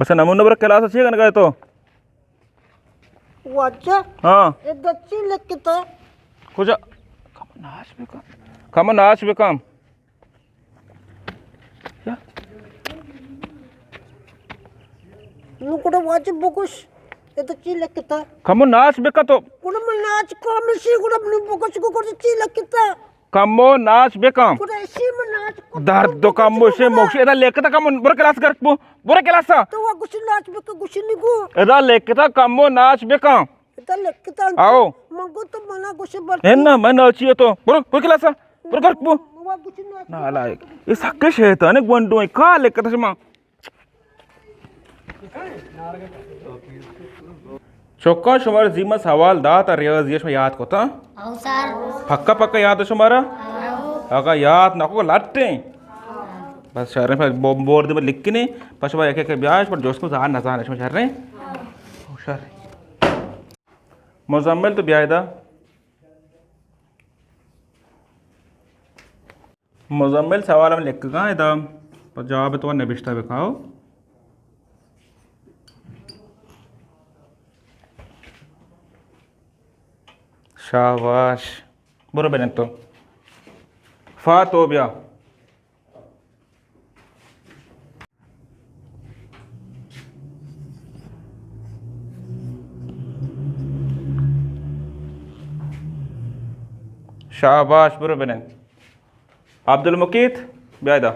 بس نمونہ برو کلاس چی کنگا ئے تو؟ واجہ۔ ہاں۔ ادا چی لکھتا؟ کجا؟ کم ناچ بکن۔ کم ناچ بکن۔ نو گڑا واجہ بگوش، ادا چی لکھتا؟ کمو ناچ بکن تو۔ گڑا من ناچ کامشی، گڑا نو بگوش گڑا چی لکھتا؟ کمو ناچ بکن۔ گڑا اشی من ناچ کن۔ درد دو کمو شے موکش، ادا لکھتا کمو، برو کلاس گرک بو، برو کلاس۔ تو وا گوشی ناچ بکن، گوشی نگو۔ ادا لکھتا کمو ناچ بکن۔ ادا لکھتا۔ آؤ۔ من گو تو منا گوشی بر۔ اے نا، من ناچی تو۔ برو، برو کلاس۔ برو گرک بو۔ وا گوشی ناچ۔ نالائک۔ اے سکے شیطان گونڈو ایں، کا لکھتا شما؟ چکاں، شمارا زیما سوال دات ء ریاضی ء شما یاد کتا؟ او سر۔ پکا پکا یاد ہے شمارا؟ او۔ اگا یاد نہ کو لٹیں۔ بس شریں، پہ بو-، بورد میں لکھنے، پہ شما یک یک بیاش، پر جوست کو زان نہ زان شما شریں۔ او شر۔ مزمل تو بیا ادا۔ مزمل سوال ہم لکھگا ادا، پہ جواب تو نبشتہ بکاؤ۔ شاباش۔ برو بنند تو۔ فا تو بیا۔ شاباش، برو بنند۔ عبدالمقیت، بیا ادا۔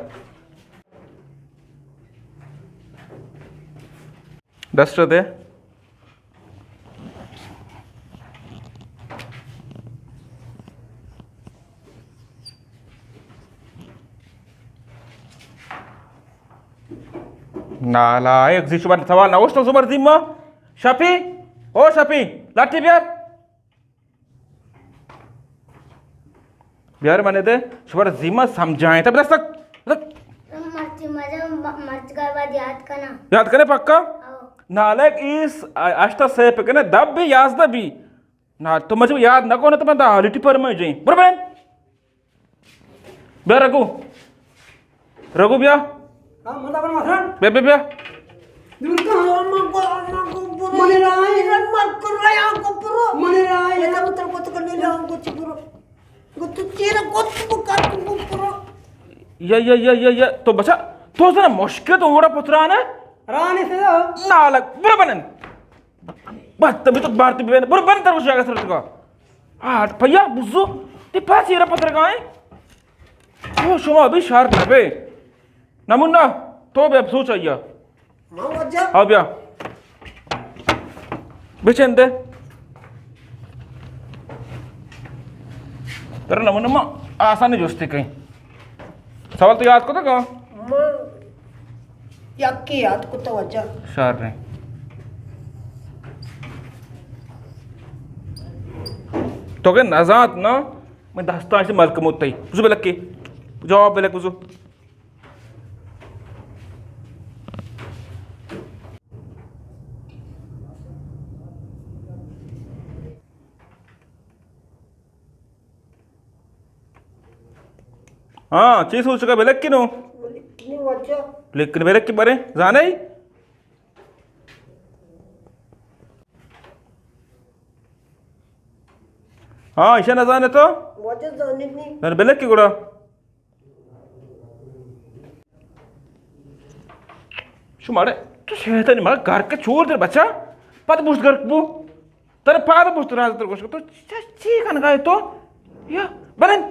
ڈسٹر دے۔ نالائق، زی شمار سوال نہ گوشتو زبر زیما۔ شپی، او شپی، لٹی بیار۔ بیار من دے، شمار زیما سمجھائیں۔ تب دستک، دستک۔ مرچی مزہ م-، مرچگا بعد یاد کنا۔ یاد کنے پکا؟ او۔ نالائق ایس، اشتا سے پکنے، دب بھی، یازدہ بھی۔ نا، تو مجھے یاد نہ کنے تو من دا لٹی پر میں جائیں۔ برو بین۔ بیا رگو۔ رگو بیا۔ ہاں، من دا بنا مثلاً۔ بیا، بیا، بیا۔ دور کا ہوا من کو، من کو برو۔ من رائے۔ من کر رہا کو برو۔ من رائے۔ ایسا مطلب کو تو کرنے لگا کو چھ برو۔ گو تو چیرا گوت کو کر کو برو۔ یا، یا، یا، یا، یا، تو بچا، تو زنا مشکل تو اوڑا پترانا۔ رانی سے۔ نالک، برو بنن۔ بس، تبھی تو بارتی ببین، برو بنن تر جاگہ سر تکا۔ آ، پیا، بزو، تی پاس ایرا پترگائیں۔ تو شما بھی شار نہ بے۔ نمونہ، تو بے افسوس آیا۔ ہاں واجہ۔ ہاں بیا۔ بچن دے۔ ترا نمونہ ما آسانی جستی کہیں۔ سوال تو یاد کتا کا؟ ما یکی یاد کتا واجہ۔ شر نہ۔ تو کہ نزانت نا، من دستاں سے ملک مت تئی۔ بزو بلکی۔ جواب بلک بزو۔ ہاں، چی سوچگا بلکی نو؟ لکھنی واجہ۔ لکھنی بلکی برے، زانے؟ ہاں، ایشا نہ زانے تو؟ واجہ زانے نہیں۔ زانے بلکی گڑا۔ شمارے، تو شیطانی مگا گرک چور در بچا، پد بوشت گرک بو۔ تر پاد بوشت راز تر گوشت تو چ-، چی کنگا ئے تو؟ یا، بلن۔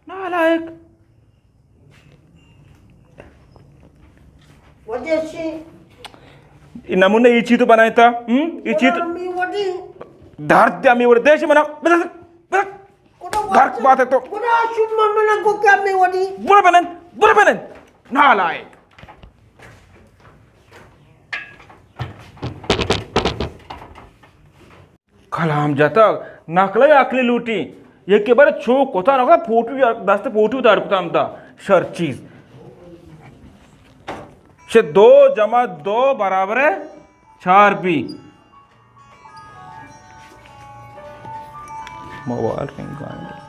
نالائق۔ واجہ چی؟ اے نمونہ اے چی تو بنائے تا؟ ہم؟ اے چی تو؟ امی وڈی۔ درد امی وڈی۔ دیش منا۔ بلن۔ بلن۔ گڑا گرک بات ہے تو۔ گڑا شما منا کو کیا میں وڈی؟ برو بنن، برو بنن۔ نالائق۔ کلام جتا، نقل عقلی لوٹی۔ یکی بر چو کتا نہ کتا، فوٹو یا دست فوٹو دار کتا ہم دا شر چیز۔ چہ دو جمع دو برابر ہے چار بی۔ موبائل رنگ آئیں۔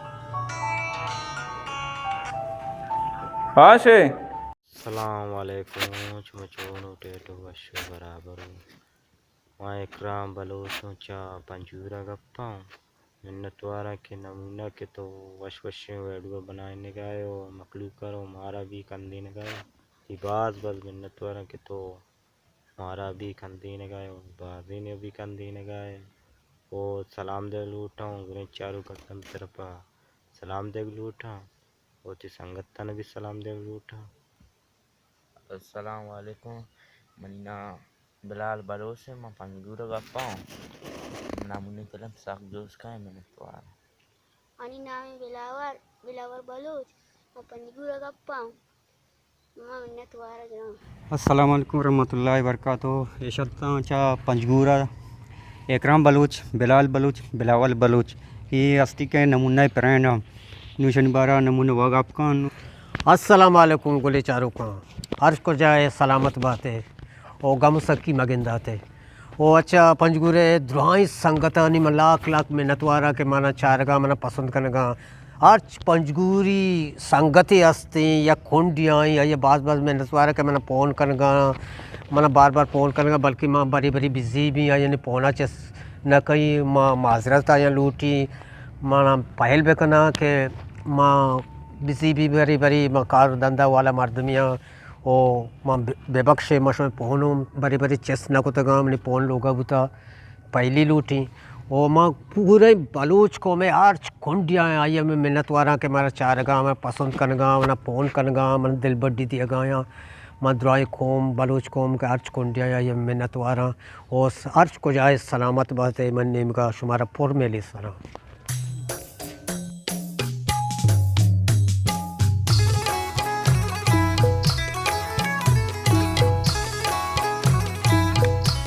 پاش ہے۔ السلام علیکم، شما چون ہو؟ ٹیٹ ہو، وش ہو، برابر ہو؟ ما اکرام بلوچ ہوں، چہ پنجگور ءَ گپاں۔ منتواراں کہ نمونہ کہ تو وش وشیں ویڈیو بنائینگا ئے و مخلوق ءَ رو مارا بھی کندینگا ئے۔ تئی باز باز منتواراں کہ تو مارا بھی کندینگا ئے و بازینے بھی کندینگا ئے۔ و سلام دیگ لوٹاں، گریں چاروکاں تئی طرفا سلام دیگ لوٹاں۔ و تئی سنگتاں بھی سلام دیگ لوٹاں۔ السلام علیکم، منی نام بلال بلوچ ہے، من پنجگور گپاں۔ نمونہ فلم سخت جوش کا ہے، منتوار۔ منی نام بلاور، بلاور بلوچ، من پنجگور گپاں۔ ما منتوار جناب۔ السلام علیکم ورحمۃ اللہ وبرکاتہ۔ ایشتاں چہ پنجگور ءَ اکرام بلوچ، بلال بلوچ، بلاول بلوچ، اے ہستی کہ نمونہ پرین ءَ نوشن بارا نمونہ وگاپ کن۔ السلام علیکم گلے چاروکاں، ہر کجا ئے سلامت باتے او گم سکی مگنداتے۔ او اچھا، پنجگور ءِ درائیں سنگتانی من لاکھ لاکھ منتواراں کہ منا چارگا، منا پسند کنگا۔ ہرچ پنجگوری سنگتے ہستیں یا کنڈے آئیں، آئی باز باز منتواراں کہ منا پون کنگا، منا بار بار پون کنگا، بلکہ ما بری بری بزی بھی آئیانی پونا چس نہ کئی، ما معذرت آیاں لوٹی، منا پہل بکنا کہ ما بزی بھی بری بری، ما کار دندا والا مردمی آں۔ او ما بہ-، ببخشے، ما شمئے پون ہم برے برے چست نہ کتگاں، منی پون لوگا بوتا، پہلی لوٹیں۔ او ما پورے بلوچ قومے ہرچ کنڈیا آں، آئی ہمے منت واراں کہ مارا چارگا، ہمے پسند کنگا، منا پون کنگا، من دل بڈی دیگا آں۔ من درائیں قوم، بلوچ قوم کہ ہرچ کنڈیا آں، آئی ہمے منت واراں۔ او س-، ہرچ کجائے سلامت باتے، من نیمگا شمارا پر میلی سراں۔